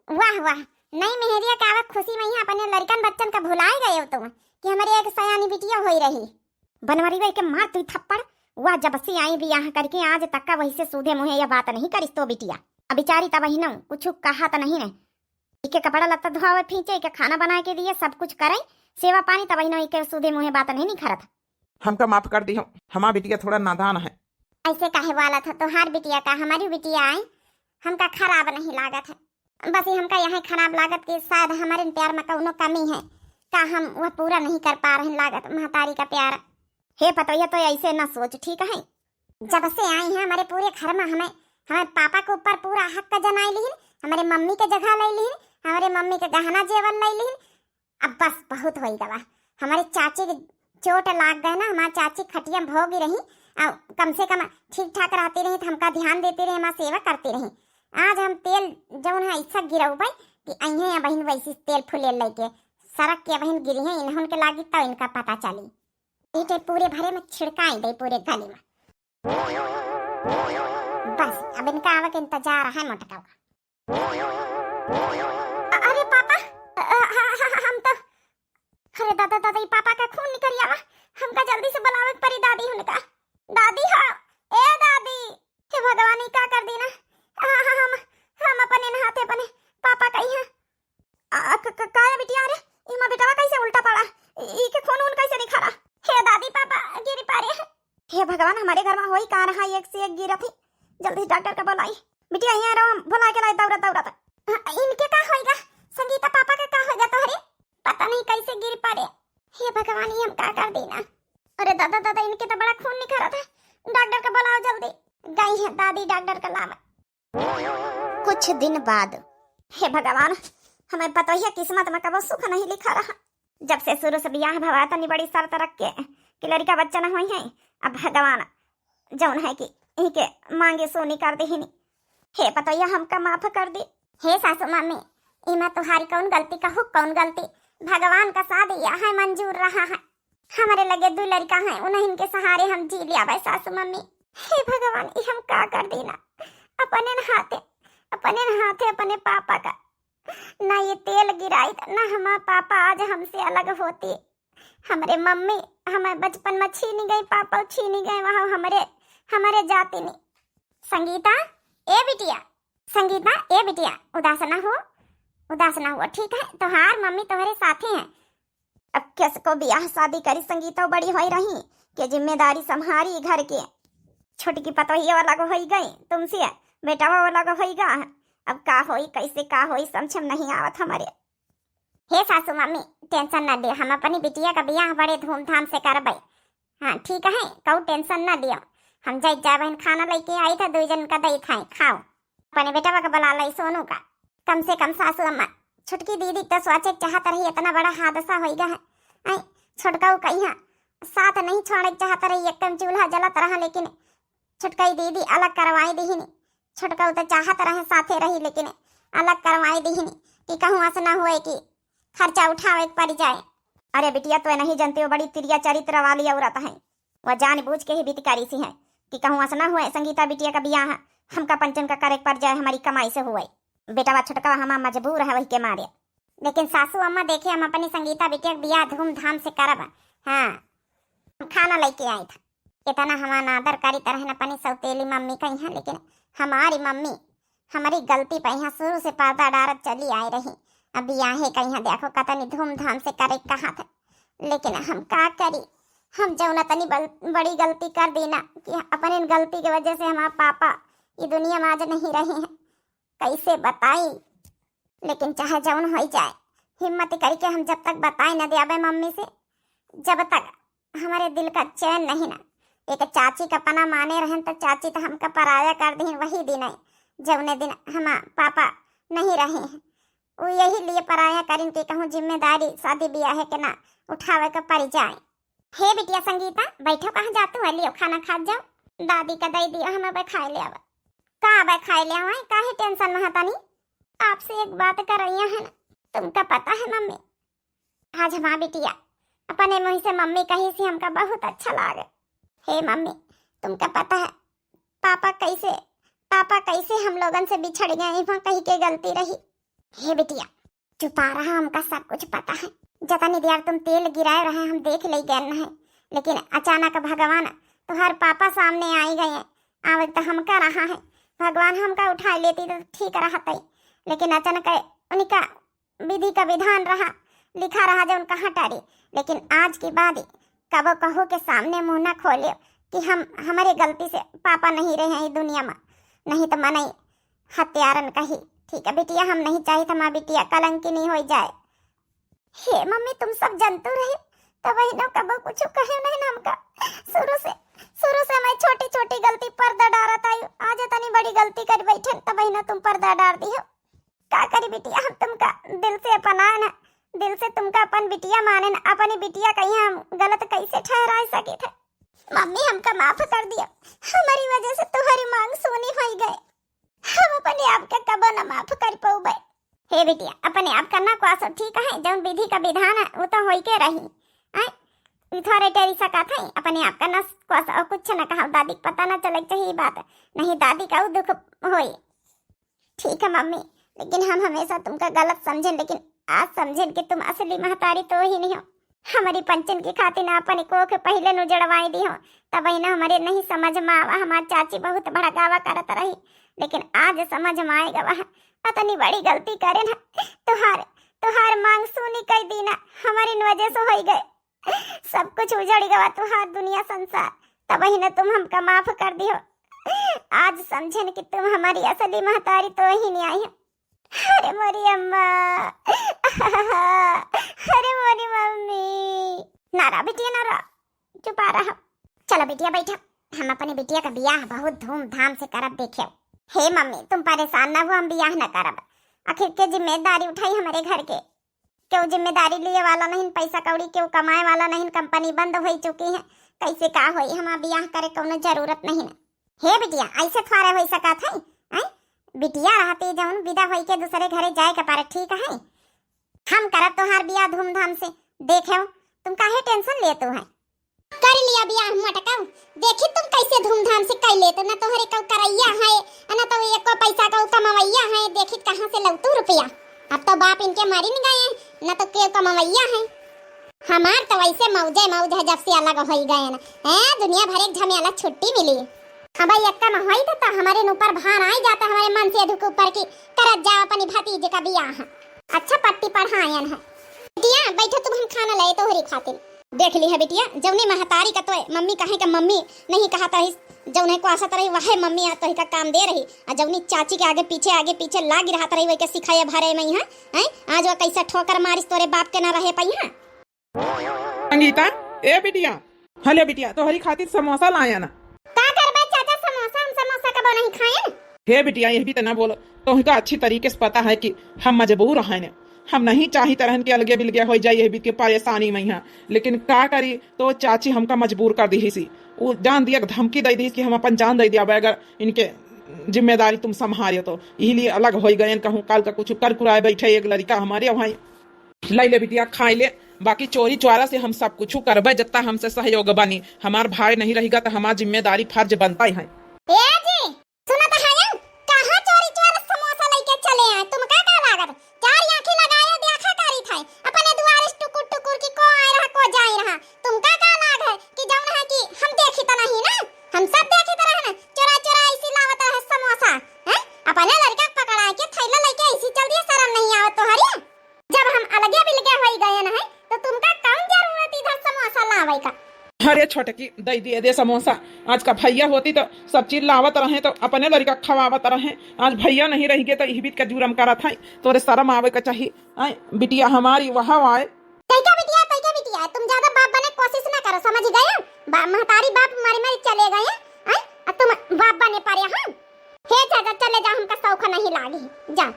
वाह वाह, नई मेहरिया के आवत खुशी में यहाँ अपने लड़कन बच्चन का भुलाए गए हो तुम कि हमारी एक सयानी बिटिया होई रही। बनवरी वे के मार तू थप्पड़। वाह, जब से आई बियाह करके आज तक का वही से सूधे मुँहे यह बात नहीं करिस तो बिटिया। अब बिचारी तब ही न कुछ कहा तो नहीं ने। इके कपड़ा लत्ता धोवे फींचे, इके खाना बना के दिए, सब कुछ करे, सेवा पानी, तब ही न इके सूधे मुँहे बात नहीं निखरत। हमका माफ कर दियो, हमार बिटिया थोड़ा नादान है। ऐसे काहे वाला था तोहार बिटिया का, हमारी बिटिया आई, हमका खराब नहीं लागत है। बस ये हमका यह खराब लागत कि शायद हमारे प्यार में कौनो कमी है, का हम वह पूरा नहीं कर पा रहे लागत महतारी का प्यार। हे पतोहिया, तो ऐसे ना सोच, ठीक है? जब से आई हैं हमारे पूरे घर में हमें, हमारे पापा के ऊपर पूरा हक जनाई लीन, हमारे मम्मी के जगह ले लीन, हमारे मम्मी के गहना जेवर ले लीन। अब बस बहुत होई गवा। हमारे चाची के चोट लाग गए ना, हमार चाची खटिया में भोगी रही, आ, कम से कम ठीक ठाक रहती रही तो हमका ध्यान देती रही, हमार सेवा करती रही। आज हम तेल जौन है ऐसा गिरौबे कि अइहें या बहिन वैसी तेल फुले लेके सड़क के बहिन गिरी है, इन्हन के लागी तो इनका पता चली। इटे पूरे भरे में छिड़काई दे पूरे गली में। बस अब इनका आवे के इंतजार है मोटका का। अ-, अरे पापा, अ, ह-, ह-, ह-, हम तो, अरे दादा, दादा, ई पापा का खून निकल आवा, हमका जल्दी से बुलावे के पड़ी दादी हुनका। दादी हो, ए दादी, हे भगवान, ई का कर दीना? हाँ, हाँ, हम, हम अपने न हाथे अपने पापा का ही है। आ, क-, क-, का है बिटिया रे? इमा बेटवा कैसे उल्टा पड़ा? ई के खून उन कैसे निखरा? हे दादी, पापा गिर पड़े। हे भगवान, हमारे घर में होई का रहा, एक से एक गिरत ही। जल्दी डॉक्टर का बुलाई। बिटिया, यहाँ रहो, हम बुला के लाई दौड़त दौड़त। हाँ, इनके का होइगा? संगीता पापा का का होइगा तोहरे? पता नहीं कैसे गिर पड़े। हे भगवान, ये हम का कर दीना? अरे दादा, दादा, इनके तो बड़ा खून निकलत है। डॉक्टर का बुलाओ जल्दी। गई है दादी डॉक्टर का लावा। कुछ दिन बाद। हे भगवान, हमें पतोहिया किस्मत में कबो सुख नहीं लिखा रहा। जब से शुरू से बियाह भवा तनी बड़ी शर्त रख के कि लड़का बच्चा न होई है। अब भगवान जौन है कि इनके मांगे सोनी कर देहिनी। हे पतोहिया, हमका माफ कर दी। हे सासू मम्मी, इमा तुहारी कौन गलती, कहू कौन गलती? भगवान का साथ यह है मंजूर रहा है। हमरे लगे दू लड़का हैं, उन्हीं के सहारे हम जी लिया भाई सासू मम्मी। हे भगवान, ई हम का कर दीना? अपने न हाथे, अपने न हाथे अपने पापा का ना ये तेल गिराइत, ना हमार पापा आज हमसे अलग होती। हमरे मम्मी हमें बचपन में छीनी गई, पापा छीनी गए, वहाँ हमरे, हमरे जाती नहीं। संगीता, ए बिटिया, संगीता, ए बिटिया, उदास ना हो, उदास ना हो, ठीक है? तोहार मम्मी तोहरे साथे हैं। अब किसको बियाह शादी करी, संगीता बड़ी होई रही, के जिम्मेदारी संभारी घर के। छोटकी पतोहिया अलग होई गई तुमसे, बेटवा अलग होई गा। अब का होई, कैसे का होई, समझ में नहीं आवत हमरे। हे सासू मम्मी, टेंशन न ले, हम अपनी बिटिया का बियाह बड़े धूमधाम से करबै। हाँ, ठीक है, कऊ टेंशन न लियो। हम जाई जा बहन, खाना लेके आई था, दो जन का दई खाए, खाओ। अपने बेटवा का बुला लाई सोनू का। कम से कम सासू अम्मा, छोटकी दीदी तो सोचे के चाहत रही, इतना बड़ा हादसा होई गा है। आई छोटका कहिया साथ नहीं छोड़े के चाहत रही, एक टाइम चूल्हा जलत रहा, लेकिन छोटकई दीदी अलग करवाई दिहिनी। छोटकऊ तो चाहत रहे साथे रही, लेकिन अलग करवाई दिहिनी कि कहूँ ऐसा ना हुए कि खर्चा उठावे के पड़ जाए। अरे बिटिया, तो नहीं जानते हो, बड़ी तिरिया चरित्र वाली औरत है। वह जानबूझ के ही बीत करी सी है कि कहूँ ऐसा ना हुए संगीता बिटिया का बियाह हमका पंचन का करे के पड़ जाए, हमारी कमाई से हुए। बेटवा छोटकवा हमार मजबूर है वही के मारे। लेकिन सासू अम्मा देखे, हम अपनी संगीता बिटिया के बियाह धूमधाम से करब। हाँ, हम खाना लेके आई था। इतना हमार आदर करी तरह न अपनी सौतेली मम्मी कही है, लेकिन हमारी मम्मी हमारी गलती पे यहाँ शुरू से पर्दा डारत चली आई रही। अब बियाहे का यहाँ देखो कतनी धूमधाम से करे कहा था, लेकिन हम का करी? हम जौन तनी बल-, बड़ी गलती कर दी ना कि अपने गलती के वजह से हमार पापा ये दुनिया में आज नहीं रहे हैं। कैसे बताई? लेकिन चाहे जौन होई जाए, हिम्मत करके हम जब तक बताई न देबे मम्मी से, जब तक हमारे दिल का चैन नहीं ना। एक चाची का पना माने रहन तो चाची तो हमका पराया कर दीन वही दिन है, जौने दिन हमार पापा नहीं रहे हैं। वो यही लिए पराया करिन कि कहूँ जिम्मेदारी शादी ब्याह के ना उठावे के पड़ जाए। हे बिटिया संगीता, बैठो, कहाँ जातू है, लियो खाना खा जाओ। दादी का दे दियो, हम अब खाए ले आवा। का अब खाए ले आवा, काहे टेंशन में हतानी? आपसे एक बात करैया है ना, तुमका पता है मम्मी, आज हमार बिटिया अपने मुँह से मम्मी कही सी हमका बहुत अच्छा लागे। हे मम्मी, तुमका पता है पापा कैसे, पापा कैसे हम लोगन से बिछड़ गए, इहाँ कही के गलती रही। हे बिटिया, चुपा रहा, हमका सब कुछ पता है। जतनी देर तुम तेल गिराए रहे हम देख ले गए हैं, लेकिन अचानक भगवान तुहार पापा सामने आई गए। आवे तो हमका रहा है, भगवान हमका उठा लेती तो ठीक रहते, लेकिन अचानक उनका विधि का विधान रहा, लिखा रहा जौन कहाँ टरी। लेकिन आज के बाद कबो कहू के सामने मुँह ना खोलियो कि हम, हमारे गलती से पापा नहीं रहे हैं ई दुनिया में, नहीं तो मनई हत्यारन कही। ठीक है बिटिया, हम नहीं चाहित हमार बिटिया कलंकिनी होई जाए। हे मम्मी, तुम सब जनतू रहे, तो बहिनो कबो कुछ कहे नहीं ना हमका। शुरू से, शुरू से मैं छोटी छोटी गलती पर्दा डारत आई, आज इतनी बड़ी गलती कर बैठन, तो बहिनो तुम पर्दा डार दी हो। का करी बिटिया, हम तुमका दिल से अपनाए ना, दिल से तुमका अपन बिटिया माने ना, अपनी बिटिया कहीं हम गलत कैसे ठहरा सके थे? मम्मी, हमका माफ कर दिया, हमारी वजह से तुम्हारी मांग सूनी होई गए, हम अपने आप के कबो न माफ कर पौबे। हे बिटिया, अपने आप का ना क्वासो, ठीक है, जौन विधि का विधान है वो तो होई के रही। आय, अथॉरिटरी सकत है, अपने आप का ना क्वासो और कुछ न कहा, दादी के पता ना चले के चाहिए ई बात, नहीं दादी का उ दुख होई। ठीक है मम्मी, लेकिन हम हमेशा तुमका गलत समझेन, लेकिन आज समझेन कि तुम असली महतारी तोहिन हो। हमरी पंचन की खातिर आपन कोख पहिले नु जड़वाई दिहो, तबहिन हमरे नहीं समझ मा आवा। हमार चाची बहुत भड़कावा करत रही, लेकिन आज समझ मा आइ गवा। अतनी बड़ी गलती करेन। तुहार, तुहार मांग सूनी कइ दीना, हमरी वजह से होइ गए। सब कुछ उजड़ गवा, तुहार दुनिया संसार, तबहिन तुम हमका माफ कर दिहो। आज समझेन कि तुम हमरी असली महतारी तोहिन हो। अरे मोरी अम्मा, अरे मोरी मम्मी। ना रा बिटिया, ना रा, चुपा रहा। चलो बिटिया बैठा, हम अपने बिटिया का बियाह बहुत धूमधाम से करब देखेव। हे मम्मी, तुम परेशान ना हो, हम बियाह ना करब। आखिर के जिम्मेदारी उठाई हमरे घर के? केहू जिम्मेदारी लिए वाला नहीं, पैसा कौड़ी केहू कमाए वाला नहीं, कंपनी बंद होइ चुकी है, कैसे का होई? हमार बियाह करे कौनो जरूरत नहीं ना। हे बिटिया, ऐसे थोड़े होइ सकत है, हैं? बिटिया रहती जौन विदा होई के दूसरे घरे जाए के पारे, ठीक है? हम करब तोहार बियाह धूमधाम से। देखेव, तुम काहे tension लेतू है? कर लिया बियाह मटकाऊ, देखी तुम कैसे धूमधाम से कर लेतू। ना तोहरे कौ करैया है, ना तो एको पैसा कौ कमवैया है, देखी कहाँ से लौतू रुपया। अब तो बाप इनके मरिन गए, ना तो केव कमवैया है। हमार तो वैसे मौजे मौज है, जब से अलग होइ गए ना, ए, दुनिया भर एक झमेला छुट्टी मिली। अब एक्का मा होई तो, तो हमरे ऊपर भार आइ जाता, हमरे मन से दुख ऊपर की करत जाओ अपनी भतीजे का बियाह। अच्छा पट्टी पढ़ायन है। बिटिया बैठो तुम, हम खाना लाए तोहरी खातिर। देख ली है बिटिया, जौनी महतारी का तो मम्मी कहे का मम्मी नहीं कहत रही, जौने को आसत रही वह मम्मी आज तोही का काम दे रही, आ जौनी चाची के आगे पीछे आगे पीछे लागी रहत रही वही के सिखाए भरे में है, हैं? आज वह कैसा ठोकर मारिस तोरे बाप के ना रहे पइहा। संगीता, ए बिटिया, हले बिटिया, तोहरी खातिर समोसा लाया ना। का करबे चाचा समोसा, हम समोसा कबो नहीं खाएन। हे बिटिया, यह भी तो ना बोल, तोहका अच्छी तरीके से पता है कि हम मजबूर हैं, हम नहीं चाहित रहन कि अलगे बिलगे होइ जाए यह बीत के परेशानी में यहाँ, लेकिन का करी, तो चाची हमका मजबूर कर दिहिसी। वो जान दिया, धमकी दे दिहिस कि हम अपन जान दे दिया अगर इनके जिम्मेदारी तुम संभारियो तो, यही लिए अलग होइ गए। कहूँ काल का कुछ कर कुराए बैठे एक लड़का हमारे वहाँ। लाई ले बिटिया, खाई ले, बाकी चोरी चोरा से हम सब कुछ करबे, जितना हमसे सहयोग बनी। हमार भाई नहीं रहेगा तो हमार जिम्मेदारी फर्ज बनता ही है। ए जी, सुनत हयन, कहाँ चोरी चोरा समोसा लेके चले आए? तुमका का लागत? चार आँखी लगाए देखा करी थे, अपने दुआरे से टुकुर टुकुर की को आए रहा, को जाए रहा। तुमका का लाग है कि जौन है कि हम देखी तो नहीं ना, हम सब देखी तो रहे ना, चोरा चोरा ऐसी लावत रहे समोसा, हैं? अपने लड़का पकड़ा के थैला लेके ऐसी चल दिया, शर्म नहीं आवत तोहरी? जब हम अलगे बिलगे होई गए न है, तो तुमका कौन जरूरत इधर समोसा लावे का? अरे छोटकी, दे दिए दे समोसा। आज का भैया होती तो सब चीज लावत रहे, तो अपने लड़का खवावत रहे। आज भैया नहीं रह गए, तो इही बीत का जुरम करत है। तोरे शर्म आवे का चाही। आय, बिटिया हमारी वह आए। तैका बिटिया, तैका बिटिया, तुम ज्यादा बाप बने कोशिश ना करो, समझ गए? बा-, महतारी बाप मरी मरी चले गए, आय, आ तुम बाप बने पारे, हाँ? हे चाचा, चले जा, हमका शौक नहीं लागी, जा।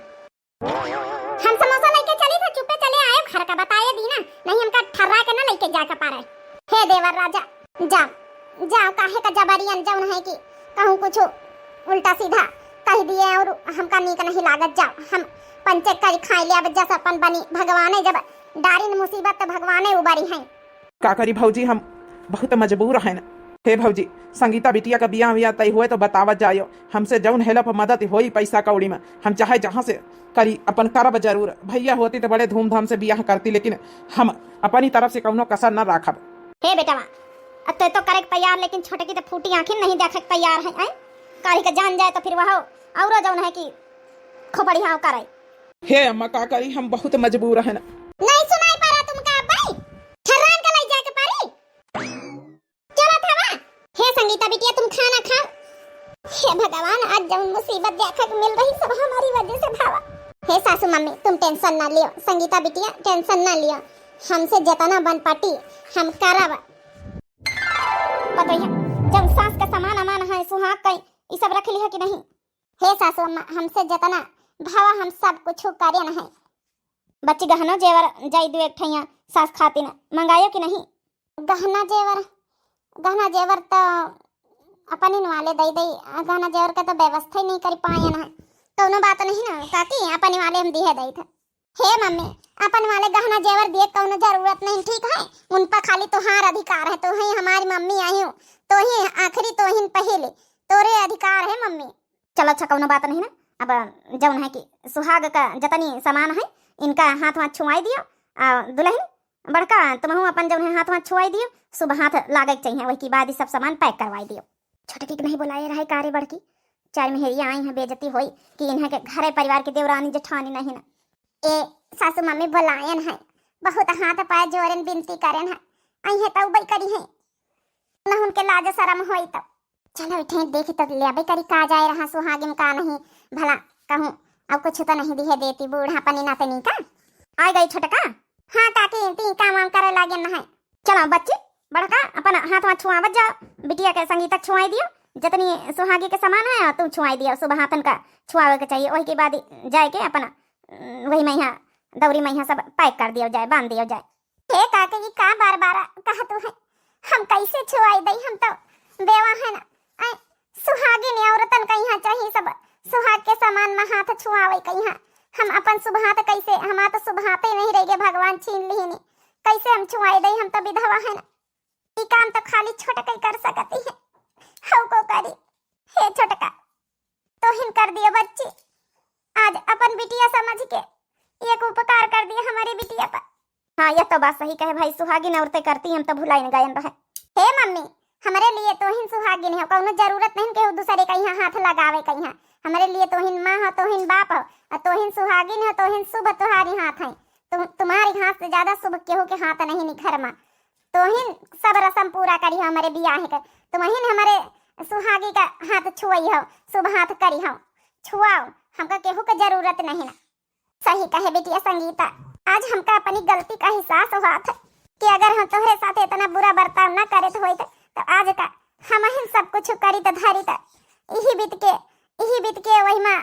हम समोसा लेके चली थे, चुप्पे चले आए घर का, बताए दी ना, नहीं हमका ठर्रा के ना लेके जाए के पारे। हे देवर राजा, जाओ, जाओ, काहे का जबरियन जौन है कि कहूँ कुछ उल्टा सीधा कह दिए और हमका नीक नहीं लागत। जाओ, हम पंचे करी खाए ले, अब जस अपन बनी, भगवाने जब डारिन मुसीबत तो भगवाने उबरी हैं। का करी भौजी, हम बहुत मजबूर हैं। हे भौजी, संगीता बिटिया का बियाह वियाह तय हुए तो बतावत जायो, हमसे जौन help मदद होई पैसा कौड़ी में, हम चाहे जहाँ से करी, अपन करब जरूर। भैया होती तो बड़े धूमधाम से बियाह करती, लेकिन हम अपनी तरफ से कौनो कसर न राखब। हे बेटवा, अब तो, तो करे के तैयार, लेकिन छोटकी तो फूटी आँखिन नहीं देखे के तैयार है, हैं? काल्हि के जान जाए तो फिर वह औरो जौन है कि खोपड़ी हाँ करे। हे अम्मा, का करी, हम बहुत मजबूर हैं। नहीं सुनाई पड़ा तुमका अब्बई? ठर्रान के लई जाए के पड़ी। चलत हवा। हे संगीता बिटिया, तुम खाना खाओ। हे भगवान, आज जौन मुसीबत देखा के मिल रही, सब हमारी वजह से भावा। हे सासू मम्मी, तुम tension ना लियो। संगीता बिटिया, tension ना लियो। हमसे जितना बन पटी, हम करब। पतोहिया, जौन सास का सामान अमान है, सुहाग का, ई सब रख लिया कि नहीं? हे सासू अम्मा, हमसे जितना भावा, हम सब कुछ करेन है। बच्ची, गहनो जेवर जाई दू एक ठैया सास खातिन मंगायो कि नहीं? गहना जेवर, गहना जेवर तो अपनिन वाले दई दई, गहना जेवर के तो व्यवस्था ही नहीं करी पायन है। कौनो बात नहीं ना काकी, अपने वाले हम दिहे दई थे। हे मम्मी, अपन वाले गहना जेवर दिए कौनो जरूरत नहीं, ठीक है? उन पर खाली तुहार अधिकार है, तोही हमारी मम्मी आई हूँ, तोही आखिरी, तोहिन पहले, तोरे अधिकार है मम्मी। चलो अच्छा, कौनो बात नहीं ना, अब जौन है कि सुहाग का जतनी सामान है, इनका हाथ वाथ छुआई दियो। आ दुलहिन बड़का, तुमहू अपन जौन है हाथ वाथ छुआई दियो, शुभ हाथ लागे के चाहिए, वही के बाद ई सब सामान पैक करवाई दियो। छोटकी के नहीं बुलाए रहे का रे बड़की? चार मेहरिया आई हैं, बेइज्जती होई कि इन्हें के घरे परिवार के देवरानी जेठानी नहीं ना। ए सासू मम्मी बुलायन है, बहुत हाथ पाए जोरन बिनती करन है, आई है तौबई करी है, न उनके लाज शरम होई तब। चलो इठे देखी तो लेबे करी का जाए रहा सुहागिन का नहीं, भला कहूँ अब कुछ तो नहीं दिहे देती बूढ़ा पनी नातनी का। आ गई छोटका। हाँ काकी, ती काम वाम करे लागे न है। चलो बच्ची, बड़का अपन हाथ वाथ छुआवत जाओ, बिटिया के संगीता के छुआई दियो, जितनी सुहागी के सामान है तू छुआई दियो, शुभ हाथन का छुआवे के चाहिए, वही के बाद जाए के अपन, उम, वही में यहाँ दौरी में यहाँ सब पैक कर दियो जाए, बांध दियो जाए। हे काकी, ई का बार बार कहतू है, हम कैसे छुआई दई, हम तो बेवा है ना। ऐ सुहागिन औरतन का यहाँ चाहिए सब सुहाग के सामान में हाथ छुआवे का यहाँ। हम अपन शुभ हाथ कैसे, हमार तो शुभ हाथ ही नहीं रह गए, भगवान छीन लिहिनी, कैसे हम छुआई दई, हम तो विधवा है ना। ई काम तो खाली छोटकई कर सकती है, हऊ को करी। हे छोटका, तोहिन कर दियो बच्ची, आज अपन बिटिया समझ के एक उपकार कर दिया हमारी बिटिया पर। हाँ, यह तो बात सही कहे भाई, सुहागिन औरतें करती, हम तो भुलाइन गयन रहे। हे मम्मी, हमरे लिए तोहिन सुहागिन हो, कौनो जरूरत नहीं केहू दूसरे का यहाँ हाथ लगावे का यहाँ। हमरे लिए तोहिन माँ हो, तोहिन बाप हो, और तोहिन सुहागिन हो, तोहिन शुभ तुम्हारी हाथ है। तुम, तुम्हारी हाथ से ज्यादा शुभ केहू के हाथ नहीं निखरमा। तोहिन सब रसम पूरा करी हो हमरे बियाह के, तुमहिन हमरे सुहागी का हाथ छुआई हो, शुभ हाथ करी हो, छुआओ, हमका केहू के जरूरत नहीं ना। सही कहे बिटिया संगीता, आज हमका अपनी गलती का एहसास हुआ था कि अगर हम तोहरे साथ इतना बुरा बर्ताव ना करत होइत तो आज का हमहिन सब कुछ करित धरित। इही बीत के, इही बीत के वही माँ,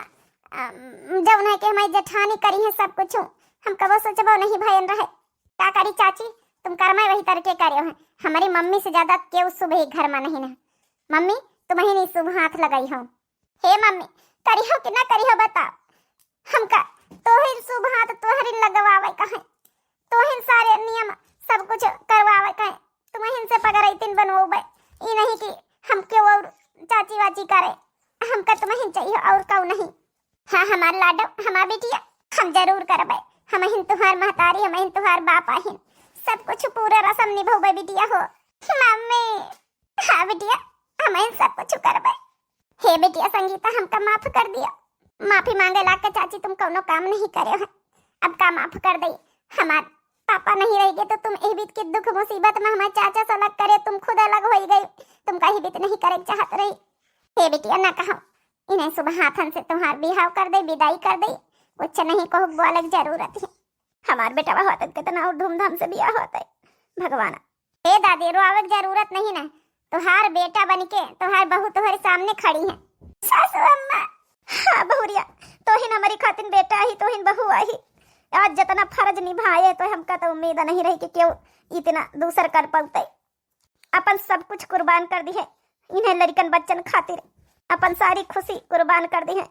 अम, जौन है कि हमारी जेठानी करी है सब कुछ, हम कबो सोचबो नहीं भयन रहे। का करी चाची, तुम कर्मा वही तरके करे हो। हमारी मम्मी से ज्यादा केहू शुभ ही घर में नहीं ना। मम्मी, तुमहिन शुभ हाथ लगाई हो। हे मम्मी, करिहो कि ना करिहो बताओ? हमका तोहिन शुभ हाथ तोहरिन लगवावे का है, तोहिन सारे नियम सब कुछ करवावे का है, तुमहिन से पगरैतिन बनवोबे। ई नहीं कि हमके और चाची वाची करे, हमका तुमहिन चाहिए और कऊ नहीं। हाँ हमार लाडो, हमार बिटिया, हम जरूर करबे। हमहिन तुहार महतारी, हमहिन तुहार बाप आहिन, सब कुछ पूरा रसम निभौबे बिटिया हो। मम्मी, हाँ बिटिया, हमहिन सब कुछ करबे। हे बिटिया संगीता, हमका माफ कर दिया। माफी मांगे लाग के चाची तुम कौनो काम नहीं करे हो, अब का माफ कर दई? हमार पापा नहीं रह गए तो तुम एह बीत के दुख मुसीबत में हमारे चाचा से अलग करे, तुम खुद अलग हो गई, तुमका ही बीत नहीं करे चाहत रही। हे बिटिया ना कहो, इन्हें शुभ हाथन से तुम्हार बिहाव कर दे, विदाई कर दे, कुछ नहीं कहो बोले के जरूरत है। हमार बेटवा होतन कितना और धूमधाम से बियाह होतै। भगवान। ए दादी, रोआवे के जरूरत नहीं ना, तोहार बेटा बनिके तोहार बहू तोहरे सामने खड़ी है। सासू अम्मा। हाँ बहुरिया, तोहिन हमारी खातिन बेटा ही, तोहिन बहू आही। आज जितना फर्ज निभाए तो हमका तो उम्मीद नहीं रही कि केहू इतना दूसर कर पौतै। अपन सब कुछ कुर्बान कर दिहे, इन्हें लड़िकन बच्चन खातिर अपन सारी खुशी कुर्बान कर दिहे।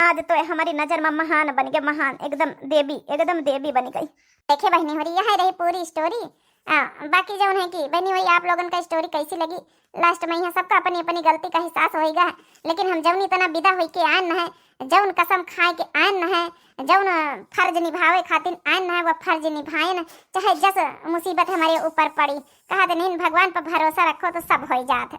आज तो हमारी नजर में महान बन गए, महान, एकदम देवी, एकदम देवी बन गई। देखे बहनी होरी, यह रही पूरी story। आ, बाकी जौन है कि बहनी होरी, आप लोगन का story कैसी लगी, last में यहाँ सबका अपनी अपनी गलती का एहसास होइगा, लेकिन हम जौन इतना विदा होई के आयन है, जौन कसम खाए के आयन है, जौन फर्ज निभावे खातिर आयन है, वह फर्ज निभाए न, चाहे जस मुसीबत हमारे ऊपर पड़ी। कहा दिन भगवान पर भरोसा रखो तो सब हो जात है।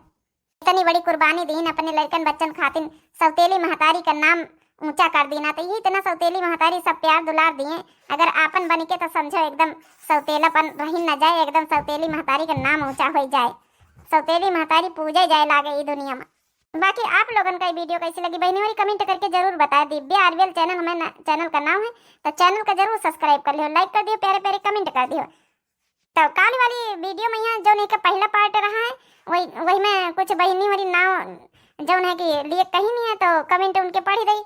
इतनी बड़ी कुर्बानी दीन अपने लड़कन बच्चन खातिन, सौतेली महतारी का नाम ऊंचा कर दीना। तो यही इतना सौतेली महतारी सब प्यार दुलार दिए, अगर आपन बनिके तो समझो एकदम सौतेलापन रही न जाए, एकदम सौतेली महतारी का नाम ऊंचा हो जाए। सौतेली महतारी पूजे जाए लागे ई दुनिया में। बाकी आप लोगन का ई video कैसी लगी बहनी होरी, comment करके जरूर बताए। दिव्या आरवीएल channel हमें न-, channel का नाम है, तो channel का जरूर subscribe कर लियो, like कर दियो, प्यारे प्यारे comment कर दियो। तो काल वाली video में यहाँ जौन एक पहला part रहा है, वही, वही में कुछ बहनी होरी नाव जौन है कि लिए कही नहीं है, तो comment उनके पढ़ी रही।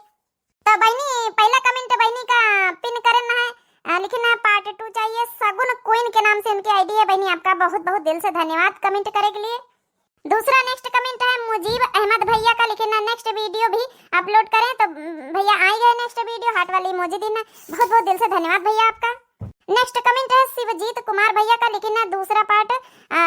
तो बहनी, पहला comment बहनी का pin करना है, अ, लिखना है part two चाहिए, सगुन queen के नाम से उनकी ID है। बहनी, आपका बहुत बहुत दिल से धन्यवाद comment करे के लिए। दूसरा next comment है मुजीब अहमद भैया का, लिखना next video भी upload करें। तो, उम, भैया आ गए next video, heart वाली emoji देना। बहुत बहुत दिल से धन्यवाद भैया आपका। Next comment है शिवजीत कुमार भैया का, लिखना दूसरा part, आ,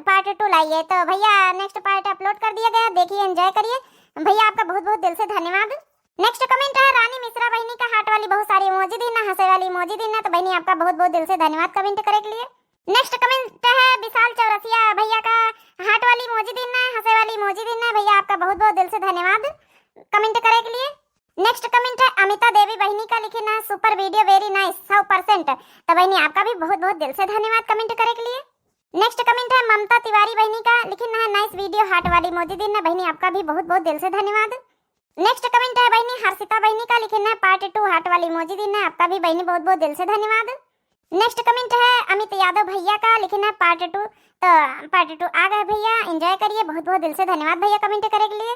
part two लाइए। तो भैया next part upload कर दिया गया, देखिए enjoy करिए। भैया आपका बहुत बहुत दिल से धन्यवाद। Next comment है रानी मिश्रा बहिनी का, heart वाली बहुत सारी emoji दीन ना, हंसे वाली emoji दीन ना। तो बहिनी, आपका बहुत बहुत दिल से धन्यवाद comment करे के लिए। Next comment है विशाल चौरसिया भैया का, heart वाली emoji दीन ना, हंसे वाली emoji दीन ना। भैया, आपका बहुत बहुत दिल से धन्यवाद comment करे के लिए। Next comment है अमिता देवी बहिनी का, लिखिन है super video, very nice, सौ percent। तो बहिनी, आपका भी बहुत बहुत दिल से धन्यवाद comment करे के लिए। Next comment है ममता तिवारी बहिनी का, लिखिन है nice video, heart वाली emoji दीन ना। बहिनी, आपका भी बहुत बहुत दिल से धन्यवाद। Next comment है बहिनी हर्षिता बहिनी का, लिखिन है part two, heart वाली emoji दीन ना। आपका भी बहिनी बहुत बहुत दिल से धन्यवाद। Next comment है अमित यादव भैया का, लिखिन है part two। तो part two आ गए भैया, enjoy करिए। बहुत बहुत दिल से धन्यवाद भैया comment करे के लिए।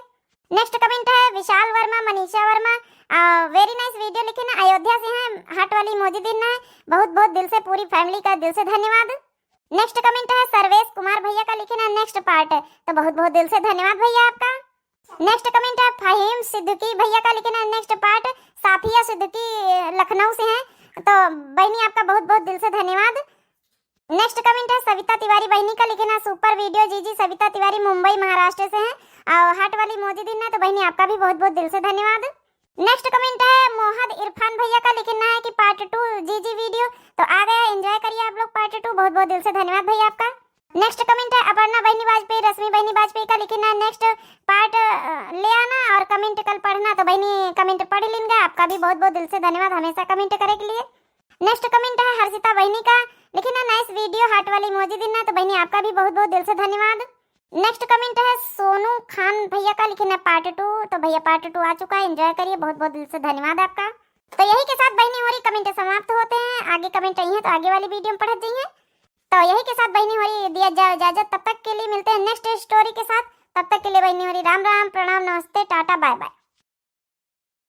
Next comment है विशाल वर्मा, मनीषा वर्मा, आ, very nice video, लिखिन है अयोध्या से हैं, heart वाली emoji दीन है। बहुत बहुत दिल से पूरी family का दिल से धन्यवाद। Next comment है सर्वेश कुमार भैया का, लिखिन है next part। तो बहुत बहुत दिल से धन्यवाद भैया आपका। Next comment है फहीम सिद्दीकी भैया का, लिखिन है next part। साफिया सिद्दीकी, अ, लखनऊ से हैं। तो बहिनी, आपका बहुत बहुत दिल से धन्यवाद। Next comment है सविता तिवारी बहिनी का, लिखिन है super video जीजी। सविता तिवारी मुंबई महाराष्ट्र से हैं और heart वाली emoji दीन ना। तो बहिनी, आपका भी बहुत बहुत दिल से धन्यवाद। Next comment है मोहद इरफान भैया का, लिखिन है कि part two जीजी video। तो आ गया, enjoy करिए आप लोग part two। बहुत बहुत दिल से धन्यवाद भैया आपका। Next comment है अपर्णा बहिनी वाजपेयी, रश्मि बहिनी वाजपेयी का, लिखिन है next part, अ, ले आना और comment कल पढ़ना। तो बहिनी, comment पढ़ लिन गा, आपका भी बहुत बहुत दिल से धन्यवाद हमेशा comment करे के लिए। Next comment है हर्षिता बहिनी का, लिखिन है nice video, heart वाली emoji दीन ना। तो बहिनी, आपका भी बहुत बहुत दिल से धन्यवाद। Next comment है सोनू खान भैया का, लिखिन है part two। तो भैया, part two आ चुका है, enjoy करिए। बहुत बहुत दिल से धन्यवाद आपका। तो यही के साथ बहिनी होरी comment समाप्त होते हैं। आगे comment आई है तो आगे वाली video में पढ़त जाइए। तो यही के साथ बहिनी होरी दिया जाओ इजाजत। तब तक के लिए मिलते हैं next story के साथ। तब तक के लिए बहिनी होरी राम राम, प्रणाम, नमस्ते, टाटा, bye bye।